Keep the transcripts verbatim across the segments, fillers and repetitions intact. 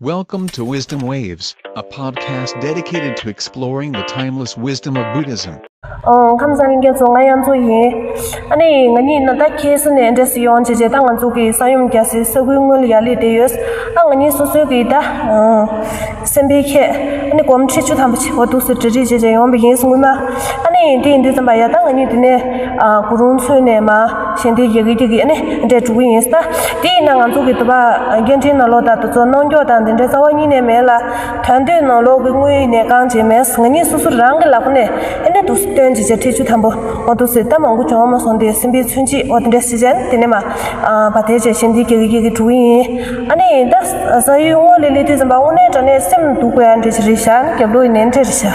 Welcome to Wisdom Waves, a podcast dedicated to exploring the timeless wisdom of Buddhism. ཨོ། ཁམས་བཟང་ལྷན་རྒྱས་ཚོ། ང་གཡང་མཚོ་ཡིན། ཨ་ནི་ང་གཉིས་ན་ད་ཁྱེད་སུ་ནས་འདྲ་སི་ཡོང་བྱས་བྱས། ད་ང་ཚོ་གི་ས་ཡོམ་རྒྱག་སའི་ས་ཁུལ་སྔོན་ལ་ཡར་སླེབས་བསྡད་ཡོད། ཨ། ང་གཉིས་སོ་སོའི་གི་ད་སེམས་པའི་ཁྱད། ཨ་ནི་སྒོར་མོ་ཁྲི་བཅུ་ཐམ་པ་ཅིག་འོ་འདུག་སེ་གྲ་སྒྲིག་བྱས་བྱས་ཡོང་བ་ཡིན། སྔོན་མ། ཨ་ནི་དེ་ཡིན་དུས་ཙམ་པ་ཡ། ད་ང་གཉིས་དེ་ནས་ཨ་གུ་རུང་མཚོན་ནས་མར་ཞལ་འདེབས་རྒྱག་གི་རྒྱག་གི། ཨ་ནི་འདྲ་འགྲོ་གི་ཡིན། ད་དེ་ཡིན་ན་ང་ཚོ་གི་དུ་བ་སྐད་འཕྲིན་ནང་ལོགས་ད་དུ་ཚོ་གནོང་སྐྱོག་དང་དེ་འདྲ་རྩ་བ་ཉིད་ནས་མེད་ལ། དོན་དུས་ནང་ལོགས་ཀྱི་དངུལ་ནས་གང་བྱས་མེད། ང་གཉིས་སོ་སོ་རང་གི་ལག་པ་ནས་ཨེ་འདྲ་འདུག་སྟོན་བྱས་བྱས་ཁྲི་བཅུ་ཐམ་པ་འོ་འདུག་སེ། ད་མང་པོ་བྱུང་མ་སོང་སྟེ། སེམས་པའི་མཚོན་བྱེད་འོ་དེ་འདྲ་ཞིག་བྱས། དེ་ནས་མར་ཨ་བ་དེ་བྱས་ཞལ་འདེབས་རྒྱག་གི་རྒྱག་གི་འགྲོ་གི་ཡིན། ཨ་ནི་ད་ས་ཡུལ་སྔོན་ལ་སླེབས་དུས་ཙམ་པ་དངོས་གནས་དྲང་གནས་སེམས་སྡུག་པའི་ཨ་འདྲ་ཞིག་རེད་ཤག། ཨ་ནི་རྒྱབ་ལོགས་ཡིན་ནའི་འདྲ་རེད་ཤག།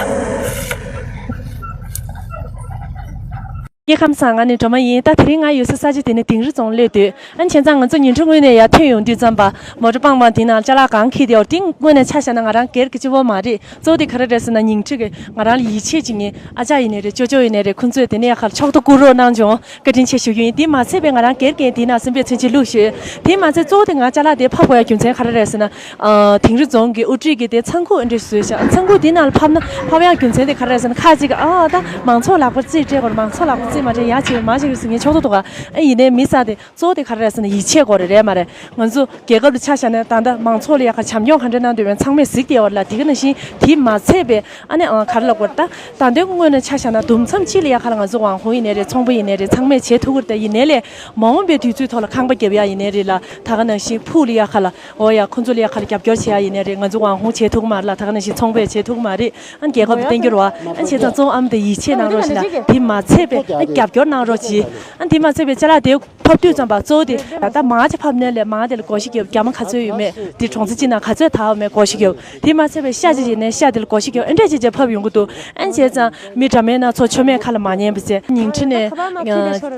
སྐྱེ་ཁམས་བཟང་། ང་ནི་སྒྲོལ་མ་ཡིན། ད་དེ་རིང་ང་ཡོད་ས་ས་ཆ་དེ་ནི་དིང་རི་རྫོང་སླེབས་དུས། ཨ་ནི་བྱས་ཙང་ང་ཚོ་ཉིན་གྲངས་སྔོན་ནས་ཡར་ཐོན་ཡོང་དུས་ཙམ་པ། མོ་ཊ་པང་པང་དེ་ནང་ཅ་ལག་གང་འཁྱེར་བསྡད་ཡོད། དེ་དངོས་གནས་ཆ་བཞག་ན་ང་རང་སྒེར་གྱི་གཅིག་པོ་མ་རེད། གཙོ་བོ་དེ་ག་རེ་རེད་ཟེར་ན། ཉིང་ཁྲི་གིས་ང་རང་ལ་ཡིད་ཆེས་བྱེད་མཁན་ཨ་ཅག་ཡིན་ནའི་རེད། ཅོ་ཅོ་ཡིན་ནའི་རེད། ཁོང་ཚོས་དེ་ནས་ཡ་གར་ཕྱོགས་གཏོགས་བསྐུར་རོགས་གནང་བྱུང་། བཀའ་དྲིན་ཆེ་ཞུ་རྒྱུ་ཡིན། དེ་མ་ཚད་པའི་ང་རང་སྒེར་གྱི་དེ་ནང་སེམས་པའི་མཚོན་བྱེད་བླུགས་ཞུས། དེ་མ་ཚད་གཙོ་བོ་དེ་ང་ཅ་ལག་དེ་ཕབ་དགོས་ཡ་རྒྱུ་མཚན་ག་རེ་རེད་ཟེར་ན། ཨ། དིང་རི་རྫོང་གི་དབུ་ཁྲིད་ཀྱིས་དེ་ཚང་ཁུག་འདྲ་བཟོས་ཤག། ཚང་ཁུག་དེ་ནང་ལ་ཕབ་ན། ཕབ་ཡག་རྒྱུ་མཚན་དེ་ག་རེ་རེད་ཟེར་ན། ཁ་ཅིག་གིས་ཨ་ད་མང་ཚོགས་ལག་པར་རྩིས་སྤྲད་དགོས་རེད། མང་ཚོགས་ལག་པར་རྩིས་མ་སྤྲད་ཡ་བྱེད་མ་བྱེད་ཟེར་མཁན་ཕྱོགས་གཏོགས་འདུག་ག། ཨ། ཡིན་ནའི་མི་ས་དེ་གཙོ་བོ་དེ་ག་རེ་རེད་ཟེར་ན། ཡིད་ཆེས་དགོས་རེད། རེད་མ་རེད། ང་ཚོ་རྒྱལ་ཁབ་ལ་ཆ་བཞག་ན་ད་ལྟ་མང་ཚོགས་ལ་ཡ་ག་བྱམས་སྐྱོང་ག་འདྲ་གནང་འདོད་པའི་ཚང་མས་གཟིགས་བསྡད་ཡོད་རེད་ལ། དེ་ག་ནང་བཞིན་དེ་མ་ཚད་པའི་ཨ་ནི་ཨ་ག་རེ་ལབ་དགོས་རེད། ད་ད་ལྟའི་དངོས་གནས་ཆ་བཞག་ན་དུམ་མཚམས་གཅིག་ལ་ཡ་ག་ལ་ང་ཚོ་དབང་ཁོང་ཡིན་ནའི་རེད། ཚོང་པ་ཡིན་ནའི་རེད། ཚང་མས་བྱེད་ཐུབ་ཀྱི་རེད། ད་ཡིན་ནའི་ལས་མ་འོངས་པའི་དུས་ཚོད་ཐོག་ལ་ཁང་པ་རྒྱབ་ཡ་ཡིན་ནའི་རེད་ལ། ད་ག་ནང་བཞིན་ཕུག་ལ་ཡ་ག་ལ། འོ་ཡ། ཁོང་ཚོ་ལ་ཡ་ག་ལ་རྒྱབ་སྐྱོར་བྱེད་ཡ་ཡིན་ནའི་རེད། ང་ཚོ་དབང་ཁོང་བྱེད་ཐུབ་ཀྱི་མ་རེད་ལ། ད་ག་ནང་བཞིན་ཚོང་པས་བྱེད་ཐུབ་ཀྱི་མ་རེད། ཨ་ནི་རྒྱལ་ཁབ་ལ་བརྟེན་རྒྱུ་རེད་བ། ཨ་ནི་བྱས་ཙང་གཙོ་བོ་ཨ་མ་དེ་ཡིད་ཆེས་གནང་རོགས་ཞེས་ལ། དེ་མ་ཚད་པའི་ཨ་རྒྱབ་སྐྱོར་གནང་རོགས་གྱིས། ཨ་ནི་དེ་མ་ཚད་པའི་ཅ་ལག་དེ་ཕབ་དུས་ཙམ་པ་གཙོ་བོ་དེ་ད་ལྟ་མང་ཆེ་ཕབ་ནས་ལས། མང་དེ་ལ་སྒོར་བཞི་བརྒྱབ། རྒྱ་མ་ག་ཚོད་ཡོད་མེད་དེ་གྲོང་ཚོ་གཅིག་ནང་ག་ཚོད་དར་ཡོད་མེད་སྒོར་བཞི་བརྒྱབ། དེ་མ་ཚད་པའི་ཤ་ཅིག་ཡིན་ནའི་ཤ་དེ་ལ་སྒོར་བཞི་བརྒྱབ། ཨེ་འདྲས་ཅིག་བྱས་ཕབ་ཡོང་གི་འདུག། ཨ་ནི་བྱས་ཙང་མི་འདྲ་མིན་སྣ་ཚོགས་མཆོད་མེ་ཁ་ལ་མ་ཉན་པ་བྱས། ཉིང་ཁྲི་ནས་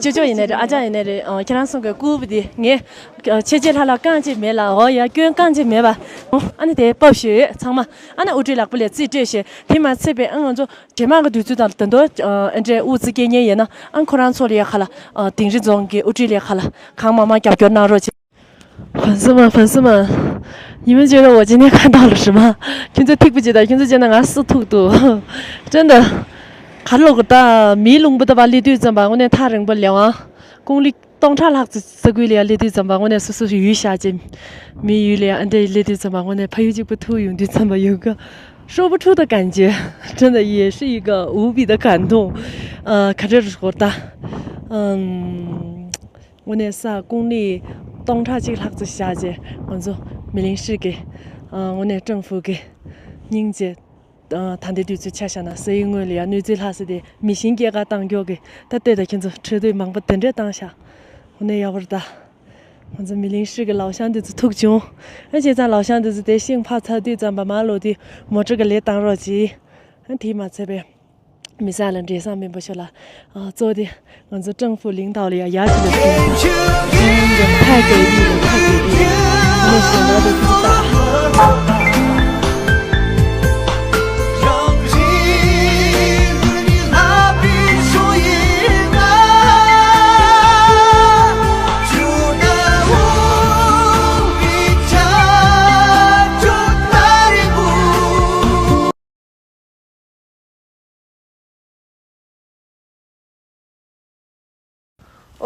ཅོ་ཅོ་ཡིན་ནའི་རེད། ཨ་ཅག་ཡིན་ནའི་རེད། ཨ། ཁྱེད་རང་གསུང་གི་སྐུ་པུ་དེ་ངས་ཆེ་ཆེ་ལྷ་ལྷ་རྐང་གཅིག་མེད་ལ། འོ་ཡ། སྐྱོན་རྐང་གཅིག་མེད་པ། ཨ་ནི་དེ་ཕབ་ཞུས། ཚང་མ་ཨ་ནི་དབུ་ཁྲིད་ལག་པ་ལ་རྩིས་སྤྲོད་ཞུས། དེ་མ་ཚད་པའི་ཨ་ང་ཚོ་རྗེས་མ་གི་དུས་ཚོད་དང་ད་དུང་ཨ་འདྲའི་དབུ་རྩེ་སྐྱེལ་མཁན་ཡོད་ན། ཨ་ཁོ་རང་ཚོ་ལ་ཡ་ག་ལ། ཨ། དིང་རི་རྫོང་གི་དབུ་ཁྲིད་ལ་ཡ་ག་ལ་གང་མང་མང་རྒྱབ་སྐྱོར་གནང་རོགས་བྱེད། ཕན་སོང་མ། ཕན་སོང་མ། ཉི་མ་བྱོས་རོགས། འོ་ཅི་ནས་ཁ་འདོགས་ལ་རི་མ། ཁྱོད་ཚོ་ཐིག་པ་ཅིག་དང་། ཁྱོད་ཚོ་བྱས་ན་ང་སུ་ཐུག་འདུག། དྲན་ད། གར་ལོག་གི་ད་མིའི་ལུང་པ་ད་བ་སླེབས་དུས་ཙམ་པ་དངོས་གནས་ཐག་རིང་པོ་ལས་ཨང་། ཀུང་ལི་སྟོང་ཕྲག་ལྷག་ཙམ་ས་ཁུལ་ལ་ཡ་སླེབས་དུས་ཙམ་པ་དངོས་གནས་སོ་སོ་ཡུལ་ཤག་ཅིག། མི་ཡུལ་ལ་ཡ་ཨ་འདྲ་སླེབས་དུས་ཙམ་པ་དངོས་གནས་ཕ་ཡུལ་གཅིག་པུ་ཐུག་ཡོང་དུས་ཙམ་པ་ཡོད་ག། 说不出的感觉。真的也是一个无比的感动。 ཨ། ག་རེ་རེད་ད། ཨམ། དངོས་གནས་ས་ཀུང་ལི་སྟོང་ཕྲག་གཅིག་ལྷག་ཙམ་བཞག་རྗེས་ང་ཚོ་མི་ལིང་ཧྲི་གི། ཨ། དངོས་གནས་ཀྲང་ཧྥུ་གི་སྙིང་རྗེ། ཨ། ད་ལྟའི་དུས་ཚོད་ཆ་བཞག་ན་ས་ཡི་ངོས་ལ་ཡ་གནོད་འཚེ་ལྷག་ས་དེ་མི་ཤིང་སྐྱེས་སྐར་བཏང་མགྱོགས་ཀྱི། ད་ལྟོས་དང་ཁྱེད་ཚོ་འཕྲོད་བསྟོད་མང་པོ་དེ་འདྲས་བཏང་ཤག། དངོས་གནས་ཡག་པོ་རེད་ད། ང་ཚོ་མི་ལིང་ཧྲི་གི་ལའོ་ཤང་དེ་ཚོ་ཐུག་བྱུང་། ཨ། བྱས་ཙང་ལའོ་ཤང་དེ་ཚོ་དེ་ཤིང་ཕར་ཚར་དུས་ཙམ་པ་མར་ལོག་དུས་མོ་ཊ་གི་ལས་བཏང་རོགས་གྱིས། ཨ། དེ་མ་ཚད་པའི་མི་ས་ལ་འབྲས་བཟང་སྨིན་པ་ཤོག་ལ། ཨ། གཙོ་བོ་དེ་ང་ཚོ་ཀྲང་ཧྥུ་ལིང་ཐའོ་ལ་ཡ་ཡར་ཅིག་ལ་ཕྱིན་ཡོད། ཁ་གས་ཡིན་ལ། ཁ་གས་ཡིན་ལ། ངས་ཞེ་དྲག་ཏུ་ཙི་ཙི་ལྟ།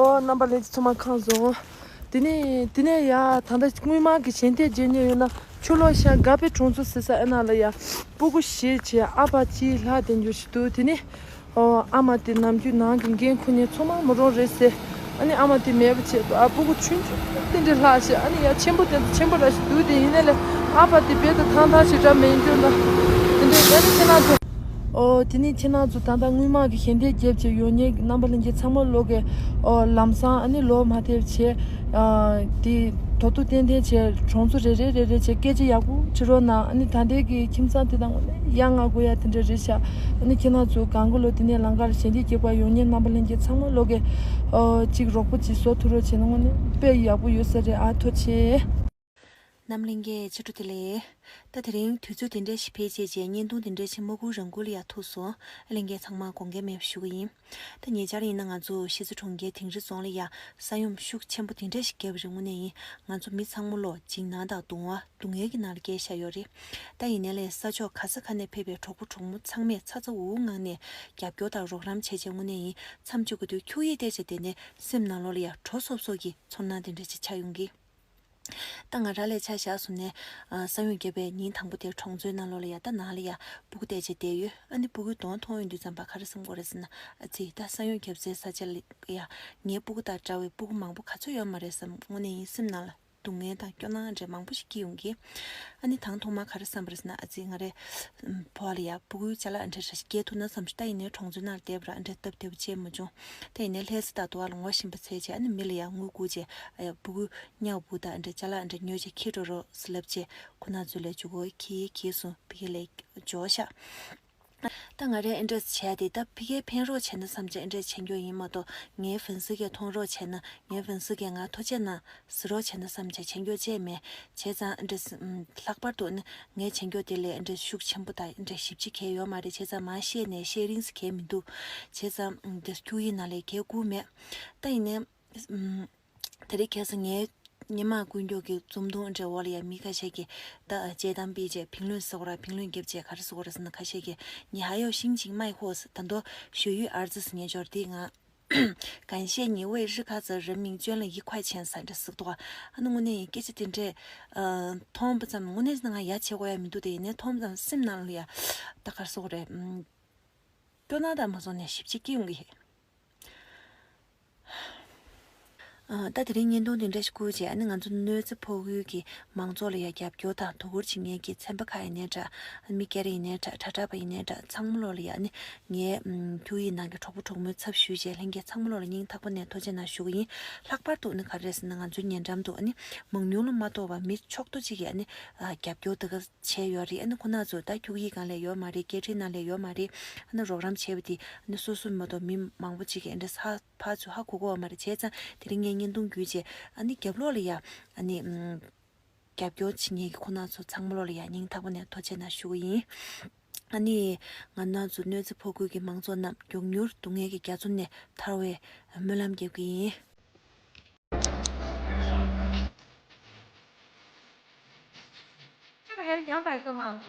ཨོ། རྣམ་པ་ལྷན་རྒྱས་ཚང་མ་ཁམས་བཟང་། དེ་ནས་དེ་ནས་ཡ་ད་ལྟ་སྔོན་མ་གི་ཞལ་འདེབས་བརྗོད་མཁན་ཡོད་ན། ཆུ་ལོག་ཤང་དགའ་པའི་གྲོང་ཚོ་ཟེར་ས་ཨེ་ན་ལ་ཡ་སྤུ་གུ་བཞི་བྱས་ཨ་ཕ་གཅིག་ལྷག་དེ་འདྲ་ཞིག་འདུག། དེ་ནས། ཨོ། ཨ་མ་དེ་ནམ་རྒྱུན་ནང་གི་འགན་ཁུར་མཁན་ཚང་མ་མོ་རང་རེད་ཟེར། ཨ་ནི་ཨ་མ་དེ་མེད་པ་བྱས་འདུག། ཨ། སྤུ་གུ་ཆུང་ཆུང་དེ་འདྲ་ལྷག་བྱས། ཨ་ནི་ཡ་ཆེན་པོ་དེ་ཚོ་ཆེན་པོ་འདྲ་ཞིག་འདུག། དེ་ཡིན་ནའི་ལས་ཨ་ཕ་དེ་རྦད་དེ་ཐང་ཐང་ཞིག་འདྲ་མེད་རྒྱུ་འདྲ། དེ་འདྲ། ཨ་ནི་ཁྱེད་རང་ཚོ། ཨོ། དེ་ནི་ཁྱེད་རང་ཚོ་ད་ལྟ་སྔོན་མ་གི་ཞལ་འདེབས་བརྒྱབ་བྱས་ཡོང་མཁན་རྣམ་པ་ལྷན་རྒྱས་ཚང་མ་ལོག་གི། ཨོ། ལམ་སང་ཨ་ནི་ལོག་མ་ཐེབས་བྱས། ཨ། དེ་ཐོག་ཐུག་ཏན་ཏན་བྱས། གྲོང་ཚོ་རེ་རེ་རེ་རེ་བྱས་སྐད་ཆ་ཡག་པོ་དྲི་རོགས་གནང་། ཨ་ནི་ད་ལྟའི་གི་ཁྱིམ་ཚང་དེ་དང་དངོས་གནས་ཡ་ང་དགོས་ཡ་དེ་འདྲ་རེད་ཤག། ཨ་ནི་ཁྱེད་རང་ཚོ་གང་གི་ལོ་དེ་ནས་ལམ་ཁར་ཞལ་འདེབས་རྒྱག་པར་ཡོང་མཁན་རྣམ་པ་ལྷན་རྒྱས་ཚང་མ་ལོག་གི། ཨོ། ཅིག་རོགས་པ་ཅིག་བཟོ་ཐུབ་རོགས་བྱས་ན་དངོས་གནས་དཔེ་ཡག་པོ་ཡོད་ས་རེད། ཨ། ཐུགས་རྗེ་ཆེ། རྣམས་ལྷན་རྒྱས་ཕྱི་དྲོ་བདེ་ལེགས། ད་དེ་རིང་དུས་ཚོད་དེ་འདྲ་ཞིག་འཕེལ་རྗེས་རྗེས་བརྙན་ཐུང་དེ་འདྲ་ཞིག་མ་སྒུག་རང་སྒུག་ལ་ཡ་ཐུག་སོང་། ལྷན་རྒྱས་ཚང་མ་དགོངས་འགལ་མེད་པ་ཞུ་གི་ཡིན། ད་ཉེ་ཆར་ཡིན་ན་ང་ཚོ་གཞིས་རྩེ་གྲོང་ཁྱེར་དིང་རི་རྫོང་ལ་ཡ་ས་ཡོམ་ཤུགས་ཆེན་པོ་དེ་འདྲ་ཞིག་བརྒྱབ་པ་རེད། དངོས་གནས་ཡིན་ང་ཚོ་མི་ཚང་མ་ལོ་འཇིགས་སྣང་དང་གདུང་བ་སྡུག་བསྔལ་གྱི་ནང་ལ་བསྐྱལ་བཞག་ཡོད་རེད། ད་ཡིན་ནའི་ལས་ས་ཕྱོགས་ག་ས་ག་ནས་ཕེབས་པའི་གྲོགས་པོ་གྲོགས་མོ་ཚང་མས་ཚ་ཚ་འུར་འུར་ངང་ནས་རྒྱབ་སྐྱོར་དང་རོགས་རམ་བྱས་རྗེས་དངོས་གནས་ཡིན་མཚམས་གཅིག་གི་དུས་ཁྱུག་ཡིག་བལྟས་རྗེས་དེ་ནས་སེམས་ནང་ལོགས་ལ་ཡ་དྲོ་སོབ་སོབ་ཀྱི་ཚོར་སྣང་དེ་འདྲ་ཞིག་ཆགས་ཡོང་གི། ད་ང་རང་ལ་ཆ་བཞག་སོང་ནས། ཨ། ས་ཡོམ་བརྒྱབ་པའི་ཉིན་དང་པོ་དེར་གྲོང་ཚོའི་ནང་ལོགས་ལ་ཡ་ད་ནང་ལ་ཡ་སྤུ་གུ་བལྟས་བྱས་བསྡད་ཡོད། ཨ་ནི་སྤུ་གུའི་གདོང་མཐོང་ཡོང་དུས་ཙམ་པ་ག་རེ་བསམ་གྱི་ཡོད་རེད་ཟེར་ན། ཨ་ཙི། ད་ས་ཡོམ་བརྒྱབ་སའི་ས་ཆ་ལ་ཡ་ངའི་སྤུ་གུ་དང་འདྲ་བའི་སྤུ་གུ་མང་པོ་ག་ཚོད་ཡོད་མ་རེད་བསམ། དངོས་གནས་ཡིན་སེམས་ནང་ལ་སྡུག་བསྔལ་དང་སྐྱོ་སྣང་འདྲ་མང་པོ་ཞིག་སྐྱེ་ཡོང་གི། ཨ་ནི་དང་ཐོག་མ་ག་རེ་བསམ་པ་རེད་ཟེར་ན། ཨ་ཙི། ང་རའི་ཕོ་བ་ལ་ཡ་སྤུ་གུའི་ཅ་ལག་འདྲ་འདྲ་ཞིག་སྐྱེལ་ཐུབ་ན་བསམ་བྱུང་། ད་ཡིན་ནའི་གྲོང་ཚོའི་ནང་ལ་བསྡད་པ་ར་འདྲ་སྟབས་བདེ་པོ་བྱས་མ་བྱུང་། ད་ཡིན་ནའི་ལྷ་ས་དང་དུ་བ་ལ་ངོ་ཤེས་པ་ཚོས་བྱས། ཨ་ནི་མི་ལ་ཡ་དངུལ་བསྐུར་བྱས། ཨ་ཡ་སྤུ་གུ་ཉལ་བུ་དང་འདྲ་ཅ་ལག་འདྲ་ཉོས་བྱས་འཁྱེར་འགྲོ་རོགས་ཟེར་ལབ་བྱས། ཁོ་ན་ཚོ་ལས་འཇུག་གོ་གི་གི་སོང་། ཕ་གི་ལས་འབྱོར་ཤག་ད་ང་རས་ཨེ་འདྲས་བྱས་ཏེ་ད་ཕ་གིར་ཕན་རོགས་བྱས་ན་བསམ་བྱས་ཨེ་འདྲས་བྱེད་རྒྱུ་ཡིན་མ་གཏོགས། ངའི་ཕན་སི་གིས་མཐོང་རོགས་བྱས་ན། ངའི་ཕན་སི་གིས་ང་ཐུགས་རྗེ་གནང་ཟེར་རོགས་བྱས་ན་བསམ་བྱས་བྱེད་རྒྱུ་ཅིག་མེད། བྱས་ཙང་ཨེ་འདྲས། ལྷག་པར་དུ་ནི་ངས་བྱེད་རྒྱུ་དེ་ལས་ཨེ་འདྲས་ཤུགས་ཆེན་པོ་དང་ཨེ་འདྲས་ཞིབ་ཕྱི་གང་ཡང་ཡོད་མ་རེད། བྱས་ཙང་མར་བཤད་ནས་བཤད་རིན་ཟེར་གང་ཡང་མི་འདུག་བྱས་ཙང་ཨེ་འདྲས་ཁྱུག་ཡིག་ནང་ལ་གང་ཡང་བསྐུར་མེད། ད་ཡིན་ནའི། ཨམ། དེ་རིང་ཁ་སང་ངའི་སྔོན་མ་ཀུན་མཁྱེན་གྱི་འཛུམ་མདངས་འདྲ་བོ་ལ་ཡ་མི་ཁ་ཤས་ཀྱིས་ད་དཔྱད་གཏམ་སྤེལ་བྱས་བིང་ལུན་ཟེར་བ་ར་བིང་ལུན་བརྒྱབ་བྱས་ག་རེ་ཟེར་བ་རེད་ཟེར་ན། ཁ་ཤས་ཀྱིས། 你还要心情卖货 ཟེར། ད་དུང་学语儿子 ཟེར་ཉན་ཆོག་རེད། དེ་ང་感谢你为日喀则人民捐了一块钱 ཟེར་འདྲ་ཟེར་འདུག་ཨ་ནི་དངོས་གནས་སྐད་ཆ་དེ་འདྲས། ཨ། མཐོང་བ་ཙམ་དངོས་གནས་ང་ཡ་བྱེད་དགོས་ཡ་མི་འདུག་དེ་ཡིན་ནའི་མཐོང་བ་ཙམ་སེམས་ནང་ལ་ཡ་ད་ག་རེ་ཟེར་དགོས་རེད། ཨམ། སྐྱོ་སྣང་དང་མ་སོང་ནས་ཞིབ་ཕྱི་སྐྱེ་ཡོང་གི་ཡོད། ཨ། ད་དེ་རིང་བརྙན་ཐུང་དེ་འདྲ་ཞིག་བསྐུར་རྗེས། ཨ་ནི་ང་ཚོ་གནོད་འཚེ་ཕོག་ཡུལ་གྱི་མང་ཚོགས་ལ་ཡང་རྒྱབ་སྐྱོར་དང་དོ་ཁུར་བྱེད་མཁན་གྱི་ཚན་པ་ཁག་ཡིན་ནའི་འདྲ། ཨ། མི་སྒེར་ཡིན་ནའི་འདྲ། དྲ་གྲགས་པ་ཡིན་ནའི་འདྲ། ཚང་མ་ལོག་ལ་ཡང་ཨ་ནི་ངའི་ཁྱུག་ཡིག་ནང་གི་གྲོགས་པོ་གྲོགས་མོའི་ཚབ་ཞུས་རྗེས་ལྷན་རྒྱས་ཚང་མ་ལོག་ལ་སྙིང་ཐག་པ་ནས་ཐུགས་རྗེ་གནང་ཞུ་གི་ཡིན། ལྷག་པར་དུ་ཨ་ནི་ག་རེ་རེད་ཟེར་ན། ང་ཚོའི་ཉེ་འགྲམ་དུ་ཨ་ནི་མང་ཉུང་ལ་མ་གཏོགས་པ་མི་ཕྱོགས་གཏོགས་གཅིག་གིས་ཨ་ནི་རྒྱབ་སྐྱོར་དེ་ག་བྱས་ཡོད་རེད། ཨ་ནི་ཁོ་ན་ཚོ་ད་ཁྱུག་ཡིག་སྒང་ལ་ཡོད་མ་རེད། སྐད་འཕྲིན་ནང་ལ་ཡོད་མ་རེད། ཨ་ནི་རོགས་རམ་བྱས་པ་དེ་ཨ་ནི་སོ་སོ་མ་གཏོགས་མི་མང་པོ་ཅིག་གིས་ཨེ་འདྲས་ཧ་ཕར་ཚུར་ཧ་གོ་གོ་བ་མ་རེད། བྱས་ཙང་དེ་རིང་ངས་བརྙན་ཐུང་བརྒྱུད་རྗེས་ཨ་ནི་རྒྱབ་ལོགས་ལ་ཡ་ཨ་ནི་ཨམ་རྒྱབ་སྐྱོར་བྱེད་མཁན་གྱི་ཁོ་ན་ཚོ་ཚང་མ་ལོག་ལ་ཡ་སྙིང་ཐག་པ་ནས་ཐུགས་རྗེ་གནང་ཞུ་གི་ཡིན། ཨ་ནི་ང་རང་ཚོ་གནོད་འཚེ་ཕོག་ཁུལ་གྱི་མང་ཚོགས་རྣམས་མགྱོགས་མྱུར་སྡུག་བསྔལ་གྱི་རྒྱ་མཚོ་ནས་ཐར་བའི་སྨོན་ལམ་རྒྱག་གི་ཡིན། 这个还是两百个吗？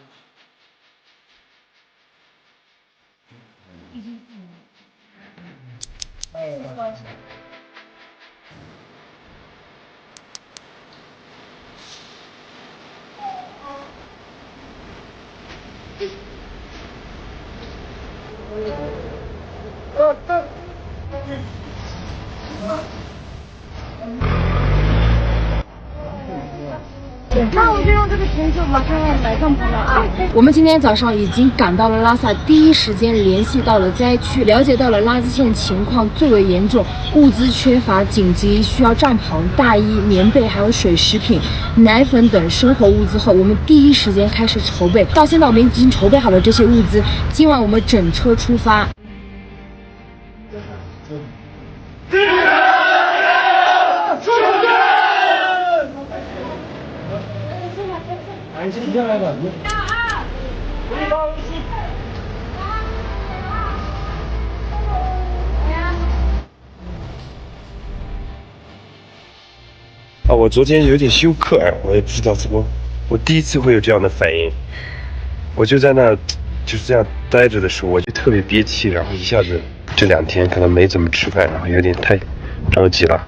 那我就用这个瓶子马上要埋葬他了啊！我们今天早上已经赶到了拉萨，第一时间联系到了灾区，了解到了拉萨县情况最为严重，物资缺乏，紧急需要帐篷、大衣、棉被，还有水、食品、奶粉等生活物资后，我们第一时间开始筹备。到现在我们已经筹备好了这些物资，今晚我们整车出发。 啊，我昨天有点休克，哎，我也不知道怎么，我第一次会有这样的反应。我就在那，就是这样待着的时候，我就特别憋气，然后一下子这两天可能没怎么吃饭，然后有点太着急了。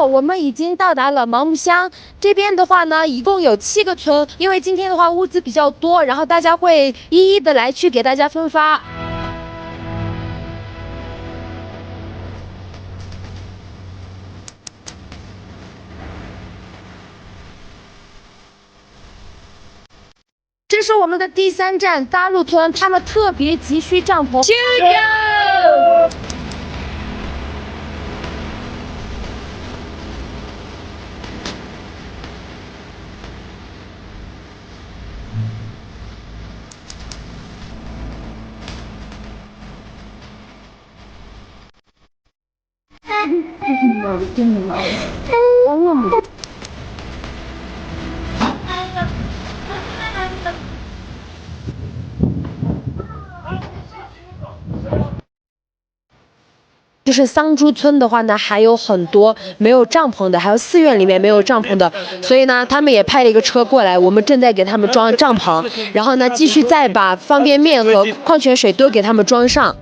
我们已经到达了芒木乡，这边的话呢，一共有七个村，因为今天的话物资比较多，然后大家会一一的来去给大家分发。 这是我们的第三站，大路村，他们特别急需帐篷。就是桑珠村的话呢，还有很多没有帐篷的，还有寺院里面没有帐篷的，所以呢，他们也派了一个车过来，我们正在给他们装帐篷，然后呢，继续再把方便面和矿泉水都给他们装上。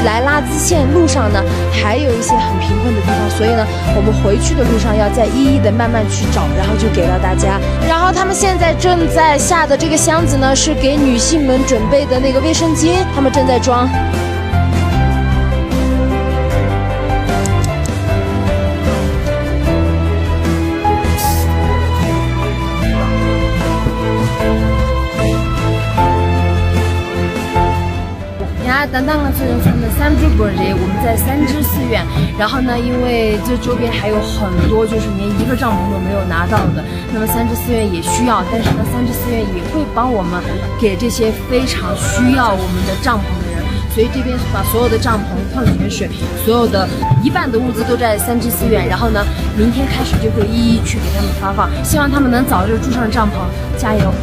来拉资线路上呢，还有一些很贫困的地方，所以呢，我们回去的路上要再一一的慢慢去找，然后就给到大家。然后他们现在正在下的这个箱子呢，是给女性们准备的那个卫生巾，他们正在装。 呀，等等了，这就是我们的三支本人，我们在三支寺院。然后呢，因为这周边还有很多就是连一个帐篷都没有拿到的，那么三支寺院也需要，但是呢，三支寺院也会帮我们给这些非常需要我们的帐篷的人，所以这边把所有的帐篷、矿泉水、所有的一半的物资都在三支寺院，然后呢，明天开始就会一一去给他们发放，希望他们能早日住上帐篷，加油！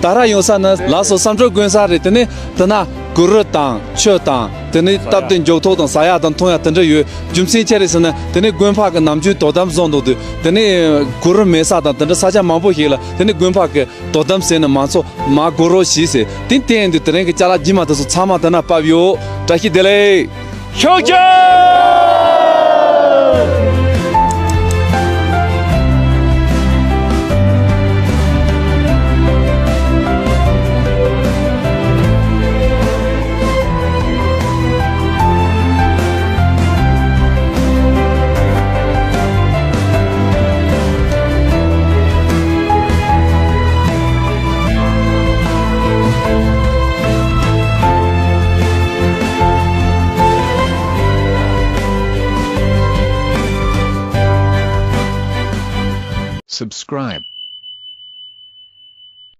ད་ར་ཡོང་ས་ནི་ལགས་སོ་བསམ་གྲུབ་དགོན་ས་རེད། དེ་ནས་དེ་ན་གུ་རུ་དང་ཆོས་དང་དེ་ནས་སྟབས་བདེ་མགྱོགས་ཐོག་དང་ཟ་ཡག་དང་འཐུང་ཡག་དེ་འདྲ་ཡོད། རྒྱུ་མཚན་ཅི་རེད་ཟེར་ན་དེ་ནས་དགོན་པ་གི་ནམ་རྒྱུན་དོ་དམ་བཟོ་འདུག་དུས་དེ་ནས་གུ་རུ་མེད་ས་དང་དེ་འདྲ་ས་ཆ་མང་པོ་ཞིག་ལ་དེ་ནས་དགོན་པ་གི་དོ་དམ་ཟེར་ན་མང་ཚོགས་མ་དགོས་རོགས་ཞིག་ཟེར། དེ་བསྟན་དུས་དེ་རིང་གི་ཅ་ལག་རྗེས་མ་དེ་ཚོ་ཚང་མ་དེ་ན་ཕབ་ཡོད། བཀྲ་ཤིས་བདེ་ལེགས། ཤོག་ཅིག Subscribe